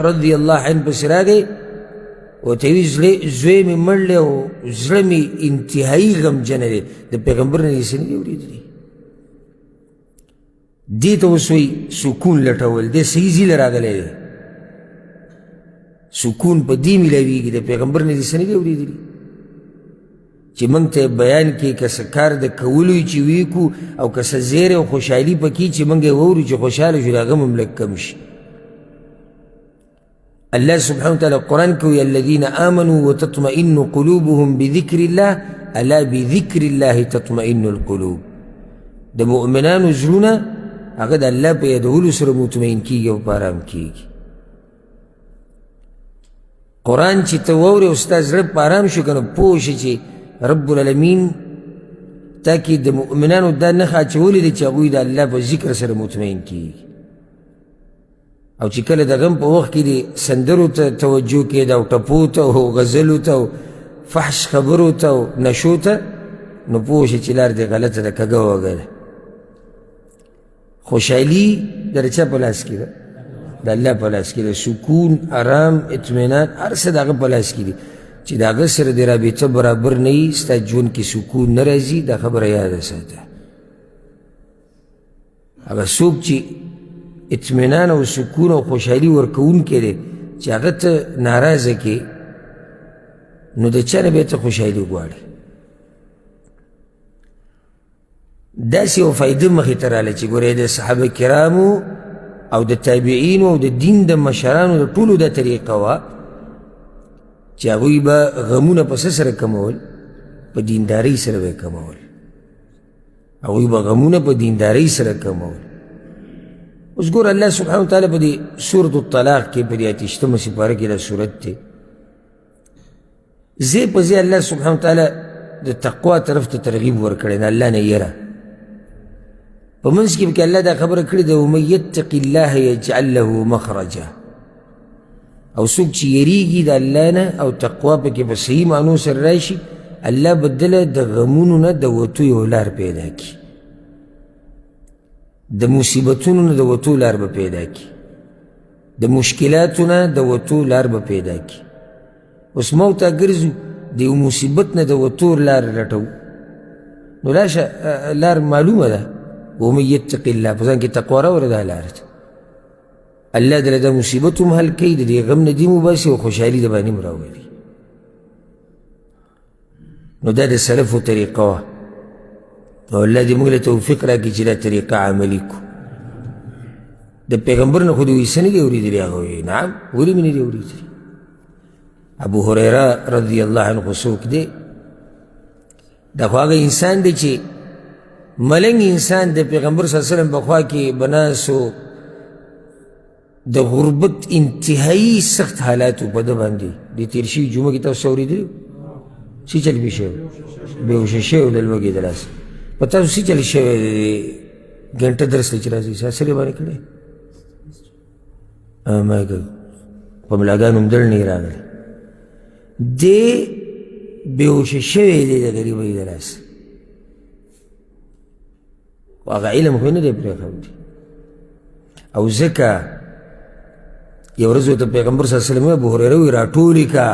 رضی الله عنه پسې راغی، ورته وی زوی مې مړ دی او زړه مې انتهایي غمجنه دی، د پیغمبر نه یې څه نه دي اورېدلي. دې ته اوس وایي سکون لټول، دی صحیح ځای له راغلی دی، سکون په دې میلاویږي، د پیغمبر نه دې څه نه دي اورېدلي چې موږ ته بیان کړي که څه کار د کولو یې چې ویکو او که څه زیری او خوشحالي پکې چې موږ یې واورو چې خوشحاله شو، د هغه هم لږ کم شي. الله سبحانه وتعالى قرآن کوي الذين آمنوا وتطمئن قلوبهم بذكر الله ألا بذكر الله تطمئن القلوب. د مؤمنانو زړونه هغه د الله په یادولو سره مطمئن کیږي او په آرام کیږي. قرآن چې ته واورې او ستا زړه په آرام شو که نه، پوه شې چې رب العالمین تا کې د مؤمنانو دا نښه اچولې ده چې هغوی د الله په ذکر سره مطمئن کیږي. او چې کله د غم په وخت کې دې سندرو ته توجه کېده او ټپو ته او غزلو ته او فحش خبرو ته او نشو ته، نو پوه شې چې لار دې غلطه ده، کږه وږه ده. خوشحالي د چا په لاس کې ده؟ د الله په لاس کې ده. سکون، ارام، اطمینان هر څه د هغه په لاس کې دي. چې د هغه سره د رابطه برابر نه وي، ستا ژوند کې سکون نه راځي. دا خبره یاده ساته. هغه څوک چې اطمینان او سکون او خوشحالي ورکوونکی دی، چې هغه ته ناراضه کې، نو د چا نه بیا ته خوشحالي غواړې؟ داسې یو فایده مخې ته راغله چې ګورې د صحابه کرامو او د تابعینو او د دین د مشرانو د ټولو دا طریقه وه چې هغوی به غمونه په څه سره کمول؟ په دیندارۍ سره به یې کمول. هغوی به غمونه په دیندارۍ سره کمول. اوس ګوره الله سبحانه وتعالی په دې سورة الطلاق کې په دې 28مه سپاره کې دا سورت دی، ځای په ځای الله سبحانه وتعالی د تقوا طرف ته ترغیب ورکړی، د الله نه یره. په منځ کې پکې الله دا خبره کړې ده، ومن یتق الله یجعل له مخرجا. او څوک چې یریږي د الله نه او تقوا پکې په صحیح معنو سره راشي، الله به دله د غمونو نه د وتو یو لار پیدا کړي، د مصیبتونو نه د وتو لار به پیدا کړي، د مشکلاتو نه د وتو لار به پیدا کړي. اوس موږ ته ګرځو د یو مصیبت نه د وتو لار لټوو، نو راشه لار معلومه ده، ومن یتق الله، په ځان کې تقوا راوړه، دا لار ده. الله دله دا مصیبت هم حل کوي، د دې غم نه دې هم وباسي او خوشحالي د باندې هم راولي. نو دا د سلفو طریقه وه، او الله دې موږ له توفیق راکړي چې دا طریقه عملي کړو. د پیغمبر نه خو دې وایي څه نه دي اورېدلي؟ هغه وایي نعم، ولې مې نه دي اورېدلي؟ ابو هریره رضی الله عنه خو څوک دی؟ دا خو هغه انسان دی چې ملنګ انسان د پیغمبر صلی الله علیه وسلم په خوا کې بناسو، د غربت انتهایی سخت حالاتو په ده باندې د تېر شوي جمعه کې تاسو اورېدلي څه چل پې شوی؟ بېهوښه شوی د لوږې د لاسه. په تاسو څه چل شوی دی؟ ګنټه درس ته چې راځي څه اثر یې باندې کړی؟ ما په ملاګانو هم دړ نه راغلی دی، بېهوښه شوی دی د غریبۍ د لاسه، خو هغه علم خو یې نه دی پرېښودی. او ځکه یو ورځ ورته پیغمبر صلی الله علیه وسلم ابو هریره وایي راټول یې که،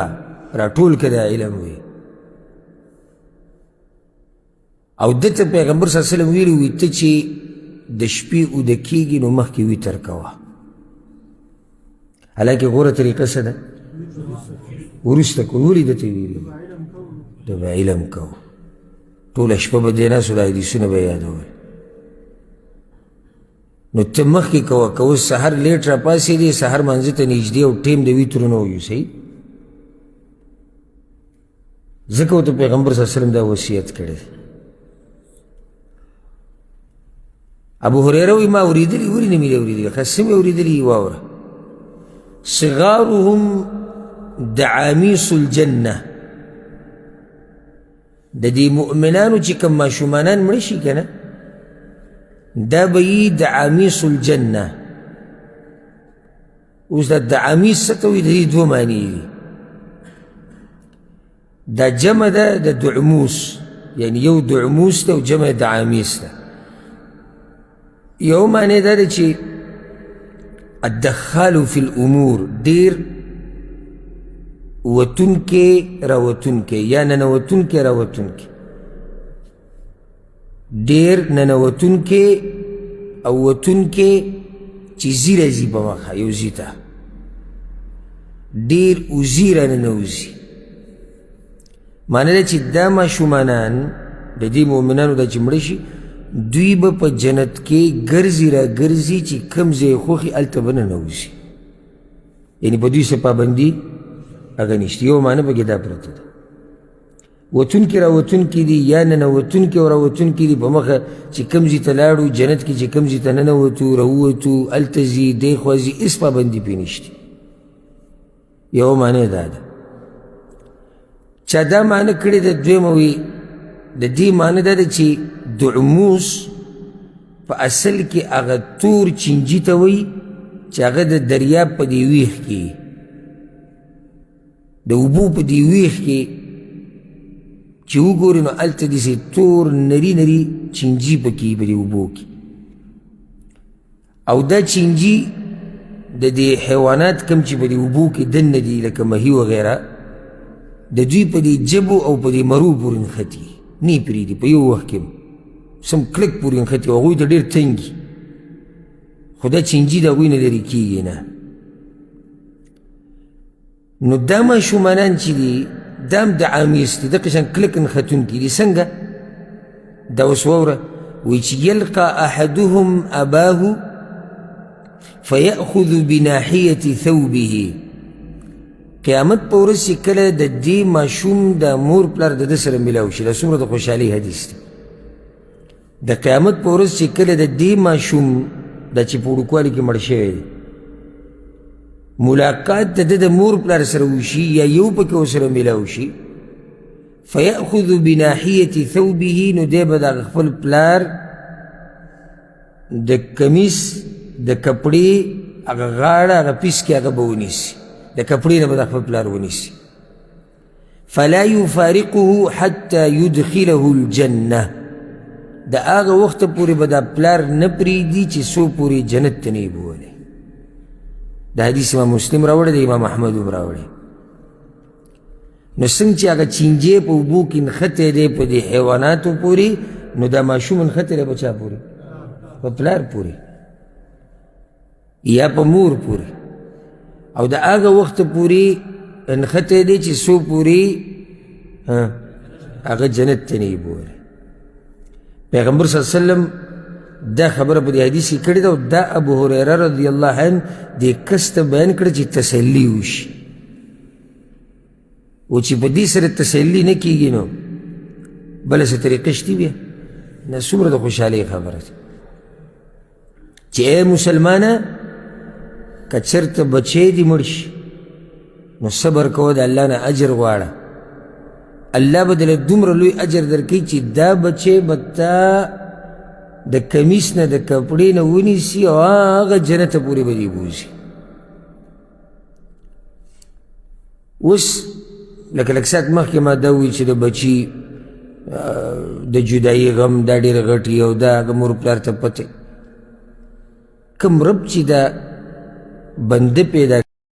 راټول که دا علم وي. او ده ته پیغمبر صلی الله علیه وسلم ویلي وي ته چې د شپې اوده کېږي نو مخکې وتر کوه. حالانکه غوره طریقه څه ده؟ وروسته کوه. ولې ده ته ویلي؟ ده به علم کوه، ټوله شپه به دی ناست و، دا حدیثونه به یې یادول. نو ته مخکې کوه، که اوس سهار late راپاڅېدې، سهار مانځه ته نږدې او ټیم د وترو نه ویو، صحیح؟ ځکه ورته پیغمبر صلی الله علیه وسلم دا وصیت کړی. ابو هریره وایي ما اورېدلي، ولې نه مې دي اورېدلي؟ ښه څه مې اورېدلي؟ واوره. صغارهم دعامیس الجنه، د دې مؤمنانو چې کوم ماشومانان مړه شي که نه، دا به یي دعامیس الجنه. اوس دا دعامیس څه ته وایي؟ د دې دوه معنی دي. دا جمع ده د دعموس، یعنی یو دعموس ده او جمع دعامیس ده. یو معنی دا ده چې الدخال فی الامور، ډیر وتونکې راوتونکې یا ننوتونکې راوتونکې، ډیر ننوتونکې او وتونکې چې ځي راځي په مخه یو ځي ته ډیر وځي راننوځي. معنی دا چې دا ماشومانان د دې مؤمنانو دا چې مړه شي، دوی به په جنت کې ګرځي را ګرځي چې کوم ځای خوښي هلته به ننوځي، یعنې په دوی څه پابندي هغه نشته. یو معنی پکې دا پرته ده. وتونکي راوتونکي دي یا ننوتونکي او راوتونکي دي په مخه چې کوم ځای ته لاړو جنت کې، چې کوم ځای ته ننوتو راووتو هلته ځي دې خوا ځي، هېڅ پابندي پرې نشته. یوه معنی دا ده. چا دا معنی کړې ده، دویمه وي د دې معنی دا ده چې دعموس په اصل کې هغه تور چینجي ته وایي چې هغه د دریاب په دې ویښ کې، د اوبو په دې ویښ کې چې وګوري نو هلته داسې تور نري نري چینجي پکې په دې اوبو کې، او دا چینجي د دې حیوانات کوم چې په دې اوبو کې دننه دي لکه مهي وغیره، د دوی په دې ژبو او په دې مرو پورې نښتي، نه یې پرېږدي په یو وخت کې سم کلک پورې نښتي، هغوی ته ډېر تنګ دي، خو دا چینجي د هغوی نه لرې کېږي نه. نو دا ماشومانان چې دي دا هم د عامیس دي، دقه شان کلک نښتونکي دي. څنګه؟ دا اوس واوره، وایي چې یلقى احدهم اباه فیأخذ بناحیة ثوبه. قیامت په ورځ چې کله د دې ماشوم د مور پلار د ده سره میلاو شي، دا څومره د خوشحالۍ حدیث دی. د قیامت په ورځ چې کله د دې ماشوم دا چې په وړوکوالي کې مړ شوی دی ملاقات د ده د مور پلار سره وشي یا یو پکې ورسره میلاو شي، فیأخذ بناحیة ثوبه، نو دی به د خپل پلار د کمیس د کپړې هغه غاړه هغه پیس کې هغه به ونیسي، د کپړې نه به د خپل پلار ونیسي. فلا يفارقه حتى يدخله الجنة، د هغه وخته پورې به دا پلار نه پرېږدي چې څو پورې جنت ته نه یې بولی. دا حدیث امام مسلم راوړی دی، امام احمد هم راوړی. نو څنګه چې هغه چینجی په اوبو کې نښتی دی په دې حیواناتو پورې، نو دا ماشوم نښتی دی په چا پورې؟ په پلار پورې یا په مور پورې، او د هغه وخت پورې نښتی دی چې څو پورې هغه جنت ته نه بولي. پیغمبر صلی الله علیه وسلم دا خبره په دې حدیث کې کړې ده، او دا ابو هریره رضی الله عنه دې کس ته بیان کړه چې تسلي وشي، او چې په دې سره تسلي نه کېږي نو بله څه طریقه شته بیا نه. څومره د خوشحالۍ خبره ده چې ای مسلمانه که چېرته بچی دې مړ شي نو صبر کوه، د الله نه اجر غواړه، الله به درله دومره لوی اجر درکوي چې دا بچی به تا د کمیس نه د کپړې نه ونیسي او هغه جنته پورې به دې بوځي. اوس لکه لږ ساعت مخکې ما دا وویل چې د بچي د جدایي غم دا ډېر غټ وي او دا هغه مور پلار ته پته. کوم رب چې دا بنده پیدا